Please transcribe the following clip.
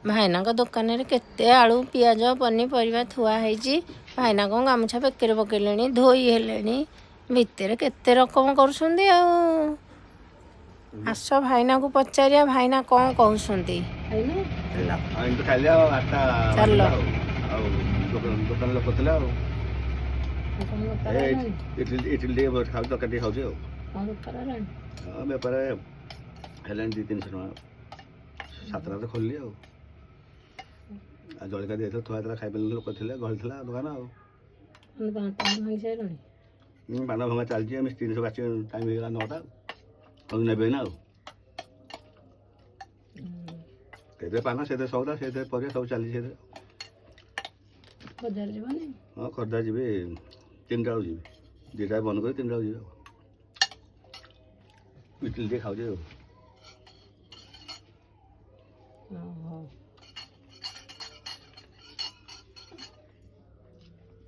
ଭାଇନାଙ୍କ ଦୋକାନରେ କେତେ ଆଳୁ, ପିଆଜ, ପନିପରିବା ଥୁଆ ହେଇଛି। ଭାଇନା କଣ ଗାମୁଛା ବେକରେ ପକେଇଲେଣି, ଧୋଇ ହେଲେଣି, ଭିତରେ କେତେ ରକମ କରୁଛନ୍ତି। ଆଉ ଆସ, ଭାଇନାକୁ ପଚାରିବା ଭାଇନା କଣ କହୁଛନ୍ତି। ଚାଲ। ଆଉ ଏମିତି ଖାଇଲେ ଆଉ 8ଟା ଚାଲ। ବାଜିଲା। ଆଉ ଆଉ ଦୋକାନ ଲୋକ ଥିଲେ। ଆଉ ଏ ଇଟିଲି ଇଟିଲି ଟିକେ ଖାଉଛି, ତରକାରୀ ଟିକେ ଖାଉଛି। ଆଉ ହଁ, ବେପାର ହେଲାଣି 200-300 ଟଙ୍କା। 7ଟା ତ ଖୋଲିଲି। ଆଉ ଆଉ ଜଳଖିଆ ଦେଇଥିଲେ, ଥୁଆ ହେଇଥିଲା, ଖାଇ ପାରିଲେ, ଲୋକ ଥିଲେ, ଗହଳି ଥିଲା ଦୋକାନ। ଆଉ ପାନ ଭଙ୍ଗା ଚାଲିଛି। ଆମେ 300 ଆସିବ, ଟାଇମ୍ ହେଇଗଲା 9ଟା। ଆଉ ନେବେ ନା? ଆଉ ସେଥିରେ ପାନ, ସେଥିରେ ସଉଦା, ସେଥିରେ ପରିବା, ସବୁ ଚାଲିଛି ସେଥିରେ। ବଜାର ଯିବନି? ହଁ, ଖୋର୍ଦ୍ଧା ଯିବି। 3ଟା ବେଳକୁ ଯିବି। 2ଟା ବନ୍ଦ କରି 3ଟା ବେଳକୁ ଯିବି। ଆଉ ଇଟିଲି ଟିକେ ଖାଉଛି। ଆଉ